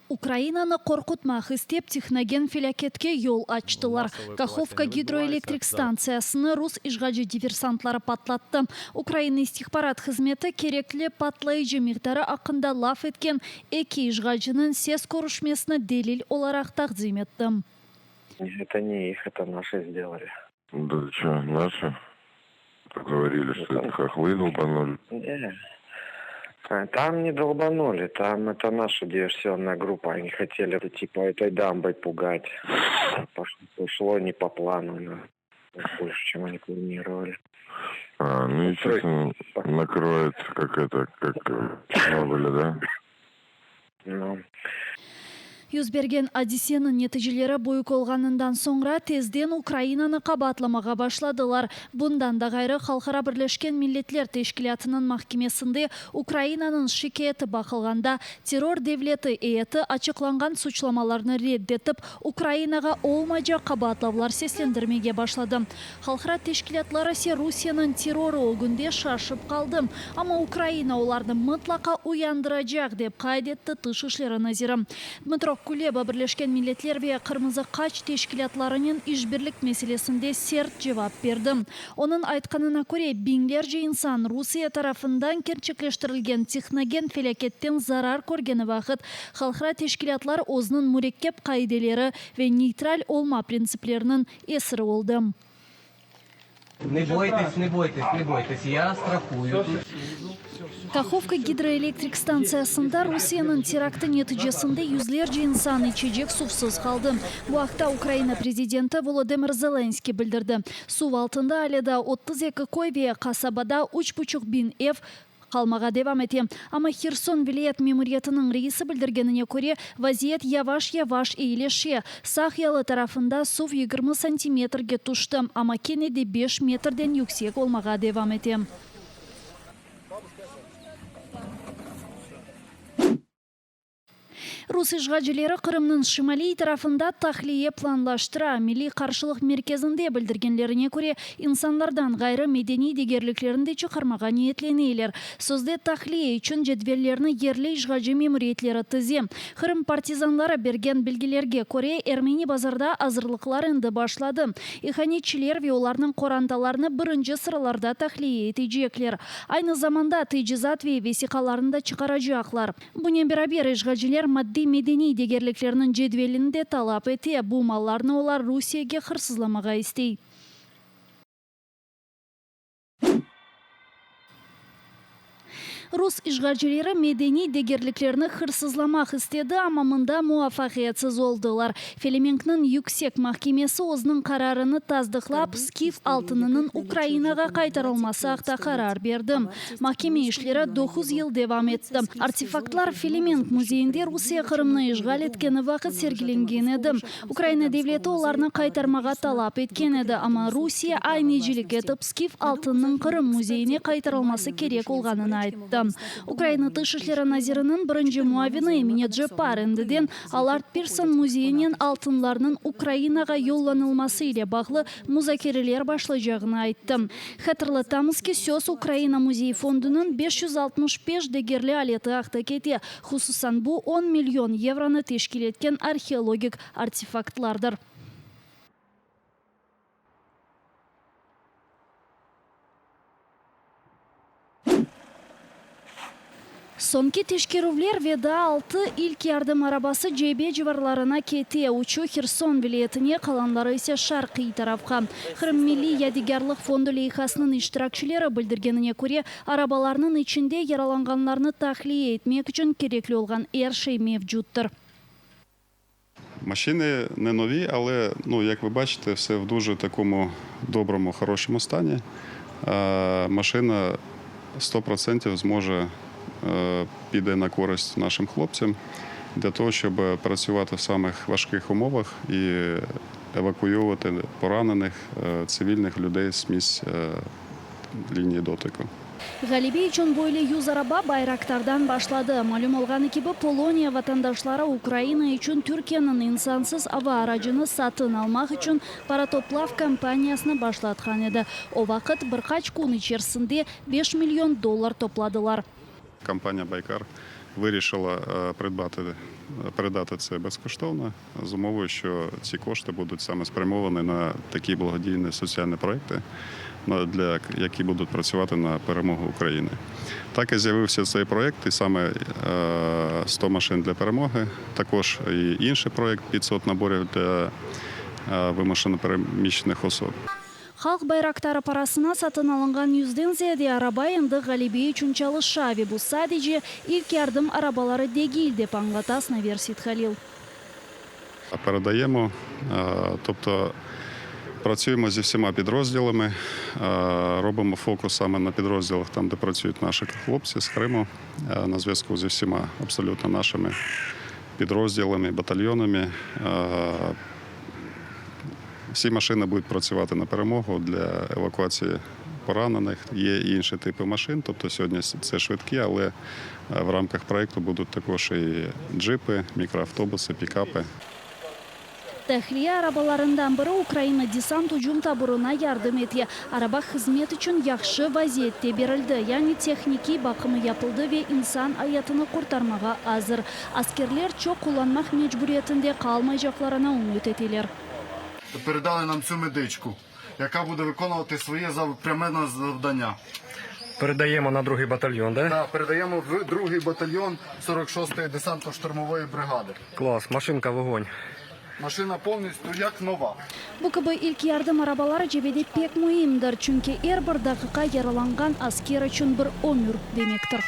Ukrainanı qorqutmaq istep, tehnogen felâketke yol açtılar. Kahovka gidroelektrik stantsiyasını rus işğalci diversantları patlattı. Ukraina istihbarat hızmeti kerekli patlayıcı miqdarı aqqında laf etken eki işğalciniñ ses körüşmesini delil olaraq taqdim etti. Eto ne ih, eto naşı sdelali. Da ço, naşı? Govorili, çto eto hohlı dolbanuli. Ne, tam ne dolbanuli, tam eto naša diversionnaya gruppa, oni hoteli tipa etoy damboy pugat, poşlo ne po planu, bolše, çem oni planirovali. A, nu, estestvenno, nakroet, kak eto, kak v Çernobıle, da? Nu. Yüz bergen adiseniñ neticeleri büyük olğanından soñra tezden Ukrainanı qabaatlamağa başladılar. Bundan da ğayrı, Halqara Birleşken Milletler Teşkilâtınıñ mahkemesinde Ukrainanıñ şikâyeti baqılğanda, terror devleti eyeti açıqlanğan suçlamalarnı red etip, Ukrainağa olmaycaq qabaatlavlar seslendirmege başladı. Halqara teşkilâtlar ise Rusiyeniñ terrorı ögünde şaşıp qaldı. Amma Ukraina olarnı mıtlaqa uyandıracaq, dep qayd etti Tış işleri naziri. Dmıtro Kuleba Birleşken Milletler ve Qırmızı Qaç teşkilâtlarınen işbirlik meselesinde sert cevap berdi. Onıñ aytqanına köre, biñlerce insan Rusiye tarafından kerçekleştirilgen tehnogen felâketten zarar körgeni vaqıt halqara teşkilâtlar özüniñ mürekkep qaideleri ve neytral olma printsipleriniñ esiri oldı. Ne boytes, ne boytes, ne boytes, ya strahuyu. Kahovka gidroelektrik stantsiyasında Rusiyeniñ teraktı neticesinde yüzlerce insan içecek suvsız qaldı. Bu aqta Ukraina prezidenti Volodımır Zelenskıy bildirdi. Suv altında ale daa 32 köy ve qasabada üç buçuq biñ ev qalmağa devam ete. Amma Herson vilâyet memuriyetiniñ reisi bildirgenine köre, vaziyet yavaş-yavaş eyileşe. Sağ yalı tarafında suv 20 santimetrge tüşti, amma kene de beş metrden yüksek olmağa devam ete. Rus işğalcileri Qırımnıñ şimaliy tarafında tahliye planlaştıra. Milliy qarşılıq merkezinde bildirgenlerine köre, insanlardan ğayrı medeniy degerliklerini de çıqarmağa niyetleneyler. Sözde tahliye içün cedvellerni yerli işğalci memuriyetleri tize. Qırım partizanları bergen bilgilerge köre, Ermeni Bazarda azırlıqlar endi başladı. İhanetçiler ve olarnıñ qorantalarını birinci sıralarda tahliye etecekler. Aynı zamanda tecizat ve vesiqalarnı da çıqaracaqlar. Bunen beraber, işğalciler maddiy-medeniy degerliklerniñ cedvelini de talap ete, bu mallarnı olar Rusiyege hırsızlamağa istey. Rus işğalcileri medeniy degerliklerni hırsızlamaq istedi, amma mında muvafaqiyetsiz oldılar. Felemenkniñ Yüksek mahkemesi özüniñ qararını tasdıqlap, skif altınınıñ Ukrainağa qaytarılması aqta qarar berdi. Mahkeme işleri doquz yıl devam etti. Artefaktlar Felemenk müzeyinde Rusiye Qırımnı işğal etkeni vaqıt sergilengen edi. Ukraina devleti olarnı qaytarmağa talap etken edi, amma Rusiye aynecilik etip, skif altınnıñ Qırım müzeyine qaytarılması kerek olğanını ayttı. Ukraina Tış işleri naziriniñ birinci muavini Emine Ceppar endiden Allard Pirson müzeyinen altınlarnıñ Ukrainağa yollanılması ile bağlı muzakereler başlaycağını ayttı. Hatırlatamız ki, söz Ukraina müzey fondunıñ 565 degerli aleti aqta kete, hususan bu on million yevronı teşkil etken arheologik artefaktlardır. Soñki teşkerüvler ve daa altı ilk yardım arabası cebe civarlarına kete, üçü Herson vilâyetine, qalanları ise şarqiy tarafqa. Qırım Milliy yadikârlıq fondu leyhasınıñ iştirakçileri bildirgenine köre, arabalarnıñ içinde yaralanğanlarnı tahliye etmek içün kerekli olğan er şey mevcuttır. Maşini ne novi, ale, nu, yek vi baçite, vse v duje takomu dobromu, horoşomu stani. Maşina sto protsentiv zmoje pide na korist našim hloptsям dlâ togo, şçob pratsюvati v samih важких умовах і евакуйовувати поранених tsivilnih lüdey з місць лінії дотику. Ğalebe içün böyle 100 araba Bayraktardan başladı. Malüm olğanı kibi, Poloniya vatandaşları Ukraina içün Türkiyeniñ insansız ava aracını satın almaq içün para toplav kampaniyasını başlatqan edi. O vaqıt bir qaç kün içerisinde beş million dollar topladılar. Kompaniya Baykar vırişila pridbati. передати це безкоштовно з умовою, що ці кошти будуть саме спрямовані на такі благодійні соціальні проекти, на- для які будуть працювати на перемогу України. Так і з'явився цей проект, і саме е, 100 машин для перемоги. Також і інший проект 500 наборів для е, вимушено переміщених особ. Halq bayraktarı parasına satın alınğan yüzden ziyade araba endi ğalebe içün çalışa ve bu sadece ilk yardım arabaları degil, dep añlata Sinaver Seythalil. Передаємо, е, тобто працюємо зі всіма підрозділами, е, робимо фокус саме на підрозділах, там, де працюють наші хлопці з Криму, е, на зв'язку зі всіма абсолютно нашими підрозділами, батальйонами. Е, Всі машини будуть працювати на перемогу для евакуації поранених. Є і інші типи машин, тобто сьогодні це швидкі, але е, в рамках проєкту будуть також і джипи, мікроавтобуси, пікапи. Tahliye arabalarından biri Ukraina desant ücüm taburına yardım ete. Araba hızmet içün yahşı vaziyette berildi, yani tehnikiy baqımı yapıldı ve insan ayatını qurtarmağa azır. Askerler çoq qullanmaq mecburiyetinde qalmaycaqlarına ümüt eteler. Передали нам цю медичку, яка буде виконувати своє зав- пряме завдання. Передаємо на другий батальйон, да? Да, передаємо в другий батальйон 46-ї десантно-штурмової бригади. Клас, машинка вогонь. Машина повністю як нова. Bu kibi ilk yardım arabaları cebede pek müimdir, çünki er bir daqiqa yaralanğan asker içün bir ömür demektir.